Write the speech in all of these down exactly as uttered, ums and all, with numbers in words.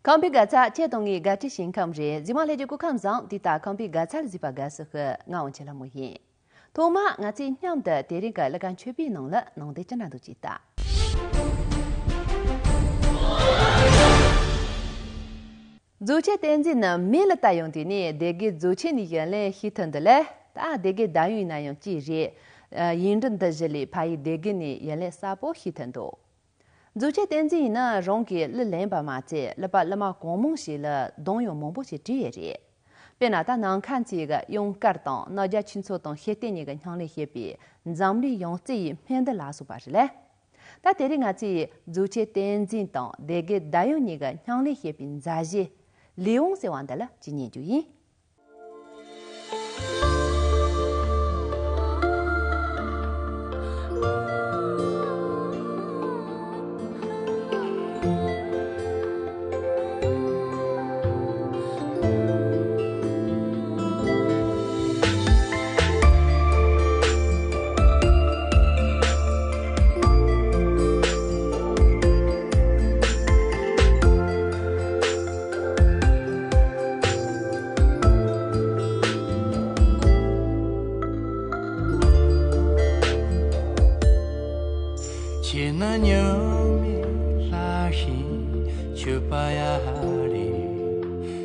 ཁམས་པའི་དགའ་ཚལ་ཁྱེད་དང་ངའི་དགའ་སྤྲོའི་ཞིང་ཁམས་རེད། རྗེས་མ་སླེབས་རྒྱུ་སྐུ་ཁམས་བཟང་། དེ་ལྟར་ཁམས་པའི་དགའ་ཚལ་གཟིགས་པར་དགའ་བསུ་ཞུ། ང་དབང་ཆེན་ལྷ་མོ་ཡིན། ཐོག་མར་ང་ཚོས་མཉམ་དུ་དེ་རིང་གི་གླུ་གར་མཆོད་པའི་ནང་ལ་ནང་དོན་ཅི་འདྲ་འདུག་ཅེས་ལྟ། རྫུ་ཆུ་བསྟན་འཛིན་ནི་མེ་ལ་བཏབ་ཡོང་དུས་ནས་སྡེ་དགེ་རྫུ་ཆུ་ནས་ཡུན་ལེན་ཤེས་ཐུབ་འདུག་ལ། ད་སྡེ་དགེ་བརྡ་གཡོན་ཡིན་ན་ཡང་ཅི་རེད། ཡིག་འབྲུ་འདི་བཞི་ལས་ཕ་ཡུལ་སྡེ་དགེ་ནས་ཡུན་ལེན་གསལ་པོ་ཤེས་ཐུབ་འདུག་རྫུ་ཆུ་བསྟན་འཛིན་ཡིན་ན་རང་གི་གླུ་ལེན་པ་མ་ཚད་གླུ་པ་གླུ་མ་གང་མང་ཞིག་ལ་གདངས་དབྱངས་མང་པོ་ཞིག་བྲིས་ཡོད་རེད། དཔེར་ན་ད་ནམ་མཁའ་མཚོའི་གཡང་དཀར་དང་རྣམ་རྒྱལ་ཆོས་མཚོ་དང་ཤེས་ལྡན་གཉིས་ཀྱི་སྙིང་ལས་བཤད་པའི་འཛམ་གླིང་ཡང་རྩེ་ཡི་སྨན་འདི་ལ་སོགས་པ་རེད་ལ། ད་དེ་རིང་ང་ཚོས་རྫུ་ཆུ་བསྟན་འཛིན་དང་སྡེ་དགེ་བརྡ་གཡོན་གཉིས་ཀྱི་སྙིང་ལས་བཤད་པའི་མཛའ་གཞས་ལས་དབང་ཟེར་བ་འདི་ལ་ཅིག་ཉན་རྒྱུ་ཡིན། ཁྱེད་ནི་ཉི་མའི་ལྷ་ཞིག་མཆོད་པ་ཡ་རེད།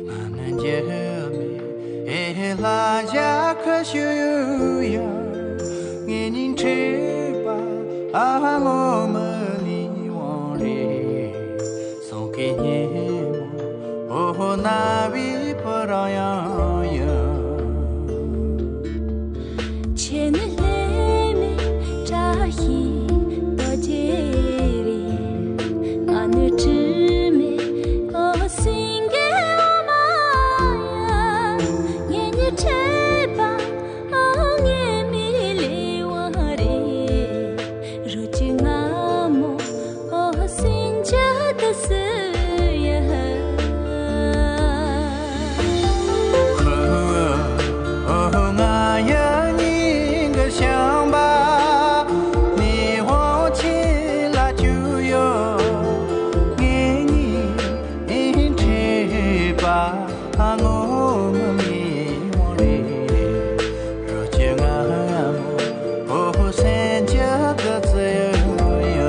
ང་ནི་འགྱུར་མེད་ཨེ་ལྷ་ཞག་ཁ་ཞུ་ཡུ་ཡ། ངེད་གཉིས་འཕྲད་པ་ཨ་ངོ་མ་ལས་དབང་རེད། སང་གི་ཉིན་མོ་འོ་ན་བའི་བུ་རང་ཡང་ཡིན། ཁྱེད་ནི་ལྷད་མེད་བཀྲ་ཤིས་རྡོ་རྗེ་རེད། ང་ནི་དྲི་མེད་འོ་སེང་གེ་འོ་མ་ཡ། ངེད་གཉིས་འཕྲད་པ་ཨ་ངེས་མེད་ལས་དབང་རེད། རུ་ཅི་ང་མོ་ཨོ་སེང་ཆ་ད་སུ་ཡ། ཨོ་ང་ཡ་ཉིན་གི་ཤམ་པ་མི་དབང་ཆེན་ལ་བཅུག་ཡོད། ངེད་གཉིས་འཕྲད་པ། ཨ་ངོ་མ་མི་དབང་རེད། རོ་ཁྱེད་ང་མོ་ཨོ་སེང་ཆ་ད་ཙི་ཡ།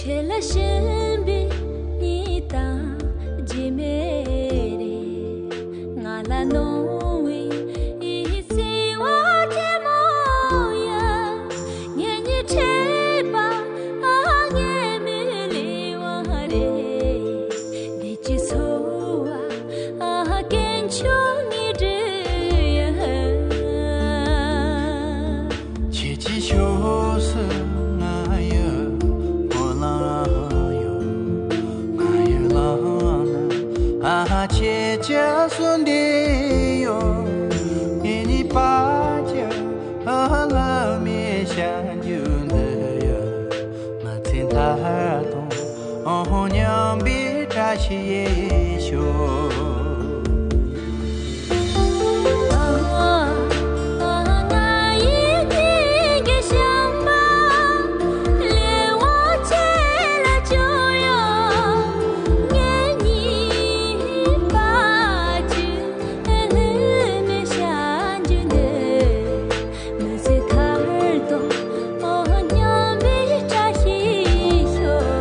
ཁྱེད་ལ་ཞེན་པའི་གཉིད་དང་རྗེས་མེད་རེད། ང་ལ་གནང་བའི་བརྩེ་བ་ཆེན་མོ་ཡ། ངེད་གཉིས་འཕྲད་པ་ཨ་ངེས་མེད་ལས་དབང་རེད། བདེ་སྐྱིད་འཚོ་བ་ཨ་རྒན་ཆུང་ངེད་འདྲ་ཡ། ཁྱེད་ཀྱི་ཕྱོགས་སུ་ང་ཡི་སྨོན་ལམ་ཡོད། ང་ཡི་ལམ་ན་ཨ་ཁྱེད་ཀྱི་གསུང་འདི་ཡོད། ངེད་གཉིས་བར་གྱི་ཨ་ལྷད་མེད་བྱ་རྒྱུ་འདི་ཡི། མི་ཚེ་མཐའ་དང་མཉམ་པའི་བཀྲ་ཤིས་ཡེ་ཤོག། མི་ཚེ་མཐའ་དང་མཉམ་པའི་བཀྲ་ཤིས་ཤོག།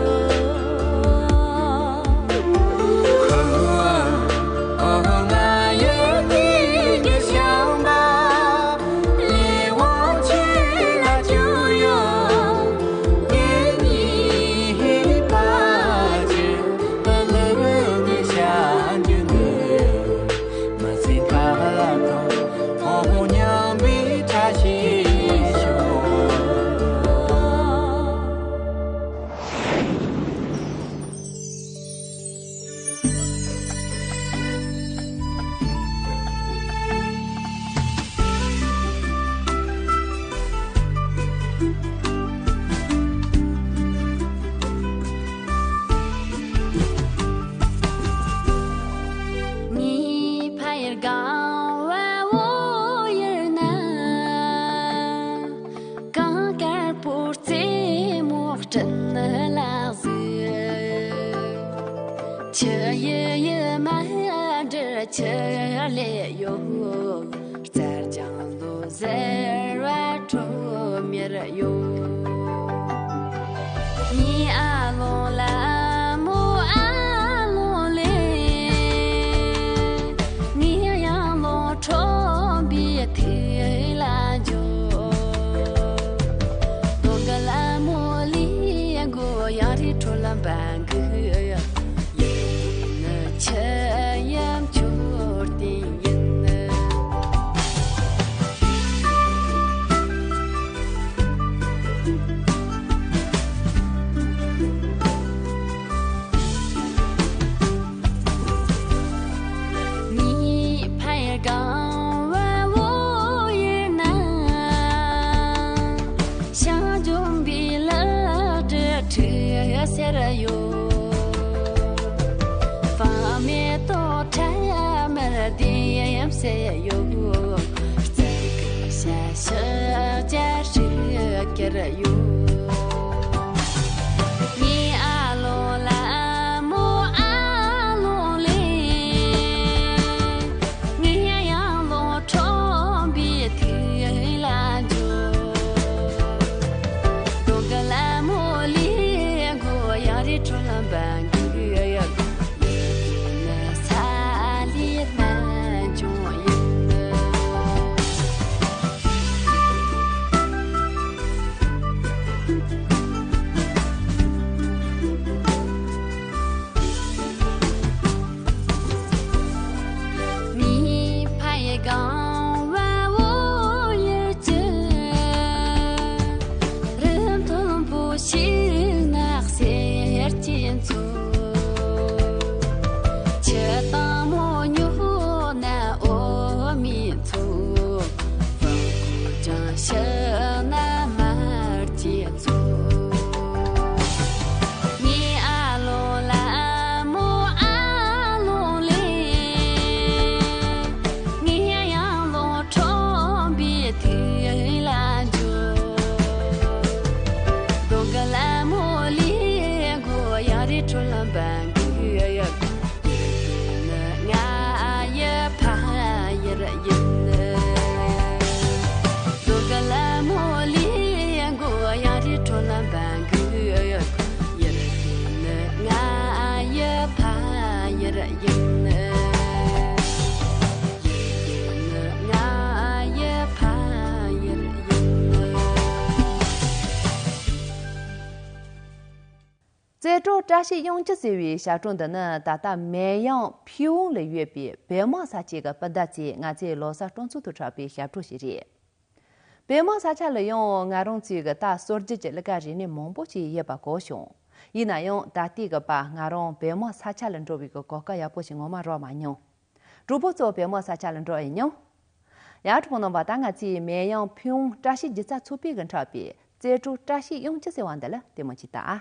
ཟེར་བ་ཁྲོ་མེར་ཡོད། ངའི་ཨ་ལོང་ལ་མོ་ཨ་ལོང་ལེ། ངའི་ཡང་ལོང་ཁྲོ་བའི་ཐིག་ལ་འཇོག། དོ་ག་ལ་མོ་ལི་གོ་ཡང་རི་ཁྲོ་ལམ་པ་གི། ཡིན་ནི་ཆི་ཡང་མཆོད་རྟེན་ཡིན། ངའི་ཕ་ཡི་གང་བ་བོ་ཡིན་ན། ཞང་ལྗོན་པའི་ལག་ཏུ་ཁྲིད་ཟེར་ཡོད། བག་མེད་དོ་ཁྲ་མར་ལྡེམ་ཟེར་ཡོད། རྩྭ་ཤ་ཤ་ཅར་ཞིག་ཀེར་ཡོད། ངའི་ཨ་ལོང་ལ་མོ་ཨ་ལོང་ལེ། ངའི་ཡང་ལོང་ཁྲོམ་པའི་ཐིག་ལ་འཇོག། དོ་ག་ལ་མོ་ལི་གོ་ཡང་རི་ཁྲོ་ལམ་པ་གི། ཡིན་ནི་ས་ལི་སྨན་ལྗོངས་ཡིན། མི་ཕ་ཡི་གང་བ་བོ་ཡི་ཅི། རི་མཐོན་པོ་ཞིག་ན་གསེར་གྱི་མཚོ། ཆུ་དྭངས་མོ་ཉོ་ན་འོ་མའི་མཚོ། བང་ཁོ་ཅང་ཤི་ན་མར་གྱི་མཚོ། ངའི་ཨ་ལོང་ལ་མོ་ཨ་ལོང་ལེ། ངའི་ཡང་ལོང་ཁྲོམ་པའི་ཐིག་ལ་འཇོག། དོ་ག་ལ་མོ་ལི་གོ་ཡང་རི་ཁྲོ་ལམ་པ་གི། ཡིན་ནི་ང་ཡི་ཕ་ཡུལ་ཡིན། དོ་ག་ལ་མོ་ལི་གོ་ཡང་རི་ཁྲོ་ལམ་པ་གི། ཡིན་ནི་ང་ཡི་ཕ་ཡུལ་ཡིན། ཡིན་ནི་ང་ཡི་ཕ་ཡུལ་ཡིན། རྩེ་སྤྲོ་བཀྲ་ཤིས་གཡང་སྐྱིད་ཟེར་བའི་ཞབས་བྲོ་འདི་ནི་ད་ལྟ་མེ་གཡང་ཕུའུ་ཝང་ལ་ཡོད་པའི་བལ་མོ་ས་ཆའི་གི་སྤུན་ཟླ་ཚོས་ང་ཚོའི་ལོ་གསར་སྤྲོ་ཚོགས་དང་འཁྲིལ་བའི་ཞབས་བྲོ་ཞིག་རེད། བལ་མོ་ས་ཆ་ལ་ཡང་ང་རང་ཚོའི་གི་ད་སྲོལ་རྒྱུན་གྱི་གླུ་གར་རིག་གནས་མང་པོ་ཞིག་ཡོད་པ་གོ་བྱུང་། ཡིན་ན་ཡང་ད་ལྟའི་གི་བར་ང་རང་བལ་མོ་ས་ཆ་ལ་འགྲོ་བའི་གི་གོ་སྐབས་ཡག་པོ་ཞིག་ངོ་མ་རག་མ་མྱོང་། གྲོགས་པོ་ཚོ་བལ་མོ་ས་ཆ་ལ་འགྲོ་ཨེ་མྱོང་། ཡ། གྲོགས་པོ་རྣམ་པ། ད་ང་ཚོའི་མེ་གཡང་ཕུའུ་ཝང་བཀྲ་ཤིས་སྒྱུ་རྩལ་ཚོགས་པའི་གི་འཁྲབ་པའི་རྩེ་སྤྲོ་བཀྲ་ཤིས་གཡང་སྐྱིད་ཟེར་བ་འདི་ལ་ལྟད་མོ་ཅིག་ལྟ་ཨ།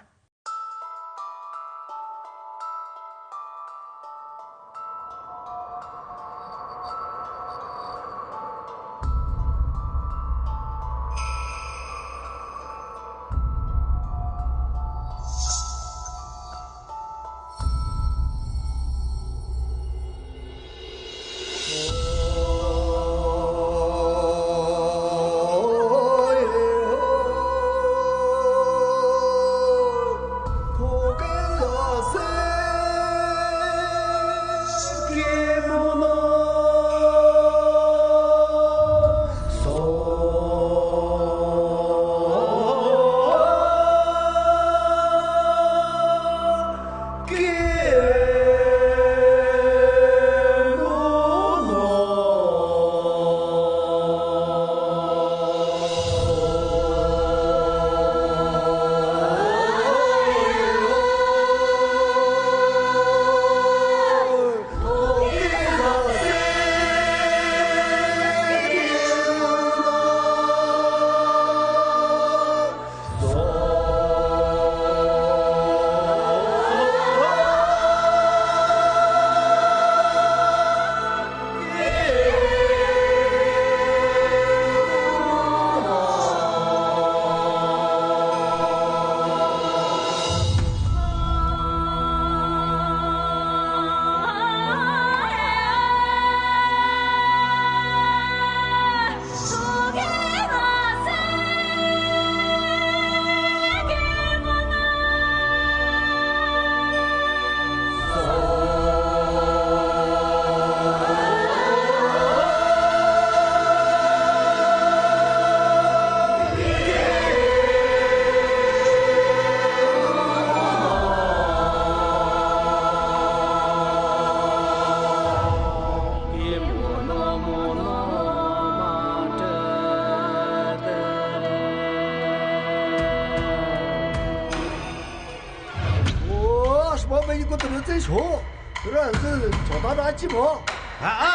ཀོ་དུ་རུ་ཙེ་ཞོ། དུ་ར་ཙེ་ཆོ་ད་ར་ཅི་མོ། ཨ་ཨ་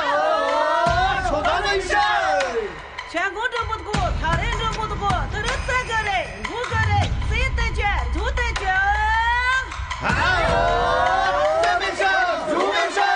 ཨ། ཆོ་ད་ར་ཡི་ཤ། ཤ་གོ་འགྲོ་མོ་གོ་ཐ་རེ་འགྲོ་མོ་གོ་དུ་རུ་ཙེ་ག་རེ་གོ་ག་རེ་ཙེ་ཏེ་ཅ་དུ་ཏེ་ཅ། ཨ་ཨ་ཨ། ཙེ་མེ་ཤ་དུ་མེ་ཤ།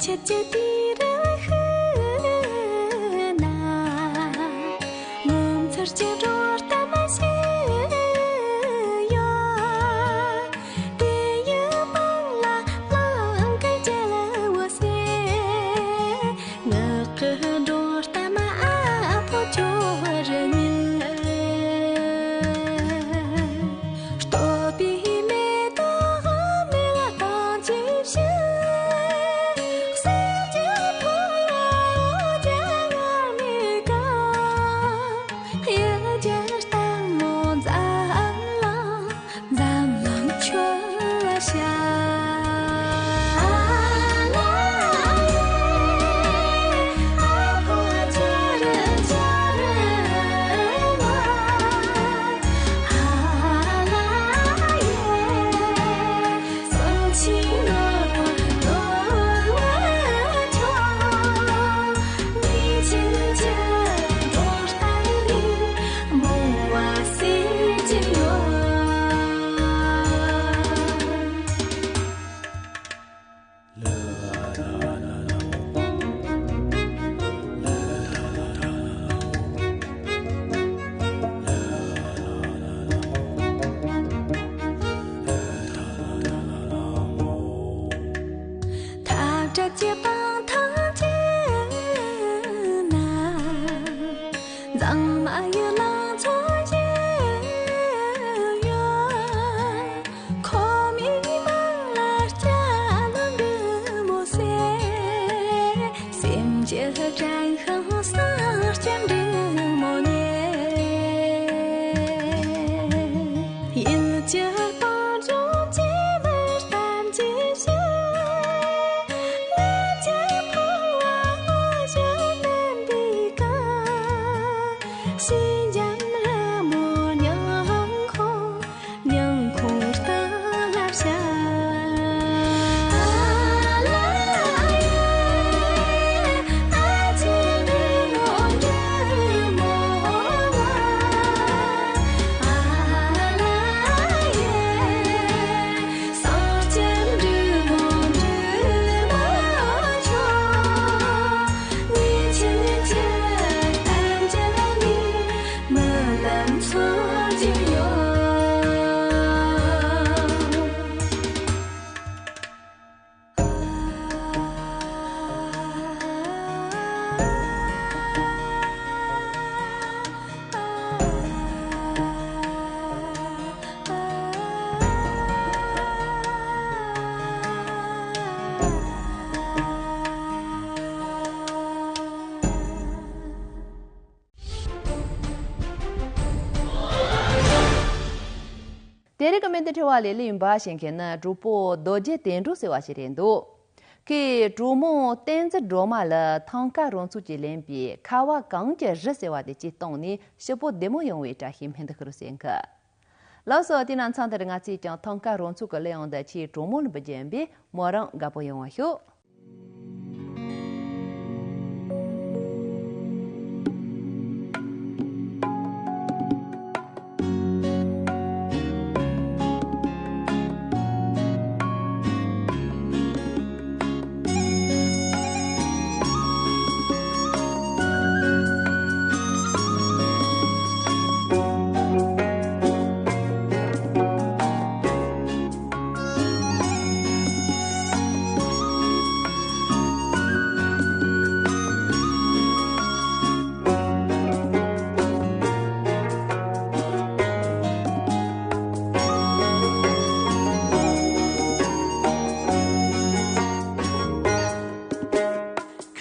ཆུ་ཆུ་དུས་རུ་ཤི་ན། ངོ་མཚར་གྱི་སྒྲོ་གཏམ་ཞིག་ཡོད། དེ་ཡི་པང་ལ་གླང་གི་རྒྱལ་པོ་ཟེར། ངག་གི་སྒྲོ་གཏམ་ཨ་ཕོ་ཁྱོད་རང་ཉིད། བསྟོད་པའི་མེ་ཏོག་མེ་ལ་གཏོང་བྱེད་ཕྱིར། གསེར་གྱི་ཕོ་བ་འོ་བརྒྱལ་ངར་མེད་ཀ། གཡུ་བྱུར་ལྟད་མོ་འཛམ་གླིང་འཛམ་གླིང་ཁྱོད་ལ་ཤར། ཐབས་བྲལ་གྱི་སྤང་ཐང་ཆེན་ན། མཛངས་མ་ཡི་ལང་ཚོ་ཡལ་ཡོད། ཁོ་མོའི་མིག་ལ་སྐྱ་ལོ་འབྲི་མོ་ཟེར། སེམས་ཀྱི་དྲན་ཤིང་སྲང་སྐྱ་འབྲི་མོ་ཉལ། ཡིད་ཀྱི་སྤང་ལྗོངས་ཀྱི་མི་གཏམ་གྱི་ཞིང་། ལས་ཀྱི་ཕོ་བ་སྔོ་བཞིན་བསྣམས་པའི་སྐབས། ཞི་འཇམ་རི་མོ་སྙིང་ཁོང་སྙིང་ཁོང་ལྟར་ལ་བྱ། དེ་རིང་གི་སྨོན་འདུན་ཕྲེང་བ་ལས་གླུ་ཡི་འབའ་བྱེད་མཁན་ནི་གྲོགས་པོ་རྡོ་རྗེ་བསྟན་འགྲོ་ཟེར་བ་ཞིག་རེད་འདུག་ཁོས་གྲོགས་མོ་བསྟན་འཛིན་སྒྲོལ་མ་ལ་ཐང་ཀ་རོང་ཚོ་གིས་ལེན་པའི་ཁ་བ་གངས་ཀྱི་རི་ཟེར་བ་དེ་གཅིག་བཏང་ནས་ཞེ་པོ་བདེ་མོ་ཡོང་བའི་བཀྲ་ཤིས་སྨོན་འདུན་ཞུ་རོགས་ཟེར་གི། ལགས་སོ། དེ་ན་མཚམས་འདིར་ང་ཚོས་ཀྱང་ཐང་ཀ་རོང་ཚོ་གི་གླུ་དབྱངས་འདི་ཁྱེད་གྲོགས་མོ་ལ་འབུལ་རྒྱུ་ཡིན་པས་མོ་རང་དགའ་པོ་ཡོང་བ་ཤོག་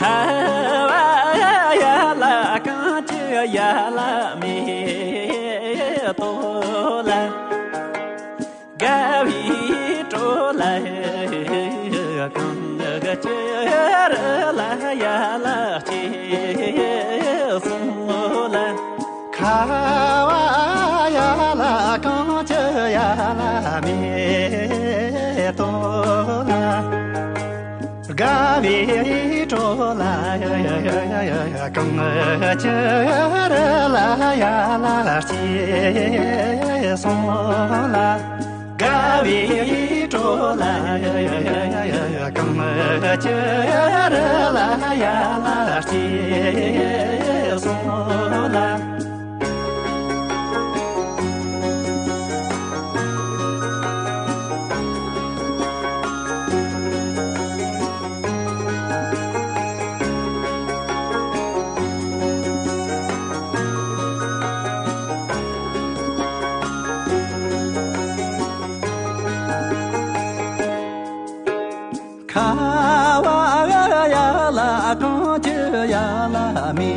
ཁ་བ་ཡ་ལ་གངས་ཀྱི་ཡ་ལ་མེ་ཏོག་ལ། དགའ་བའི་སྤྲོ་ལ་གངས་ཀྱི་རི་ལ་ཡ་ལ་སྐྱེས་སོང་ལ། ཁ་བ་ཡ་ལ་གངས་ཀྱི་ཡ་ལ་མེ་ཏོག་ལ། དགའ་བའི་སྤྲོ་ལ་གངས་ཀྱི་རི་ལ་ཡ་ལ་སྐྱེས་སོང་ལ། དགའ་བའི་ གྲོ་ལ་གང་ཅི་རི་ལ་ཡ་ལ་སྐྱེས་སོང་ལ། ཁ་བ་ཡ་ལ་གང་ཅི་ཡ་ལ་མེ་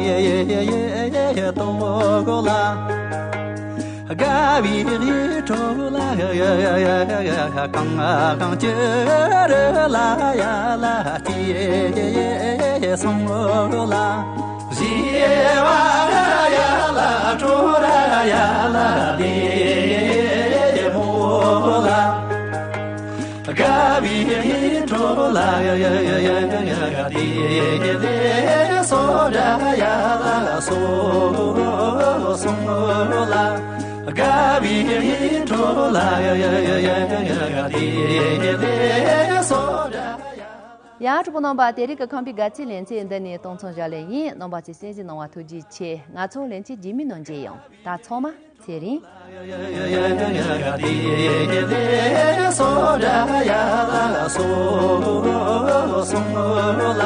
ཏོག་ལ། དགའ་བའི་ཡིད་འཕྲོག་ལ། གང་གང་ཅི་རི་ལ་ཡ་ལ་སྐྱེས་སོང་ལ། བཞད་པ་ཡ་ལ་གྲོ་ར་ཡ་ལ་ལྡེ་མོ་ལ། དགའ་བའི་ཡིད་འཕྲོག་ལ། དེ་ལས་སོ་འདྲ་ཡ་ལ་སོ་སོང་ལ། དགའ་བའི་ཡིད་འཕྲོག་ལ། དེ་ལས་སོ་འདྲ་ཡ། ཡ། གྲོགས་པོ་རྣམ་པ། དེ་རིང་གི་ཁམས་པའི་དགའ་ཚལ་ལེ་ཚན་འདི་ནས་གཏོང་མཚམས་བཞག་ལེ་ཡིན། རྣམ་པ་ཚོས་གསན་གཟིགས་གནང་བ་ཐུགས་རྗེ་ཆེ། ང་ཚོ་ལེ་ཚན་རྗེས་མའི་ནང་མཇལ་ཡོང་། ད་ཚང་མ་ཚེ་རིང་། སོ་འདྲ་ཡ་ལ་སོ་སོང་ལ།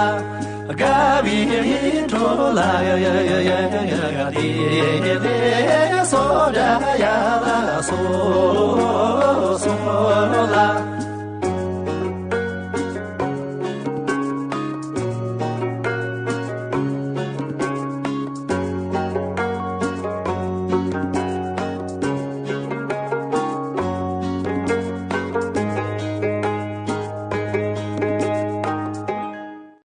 དགའ་བའི་ཡིད་འཕྲོག་ལ། དེ་ལས་སོ་འདྲ་ཡ་ལ་སོ་སོང་ལ།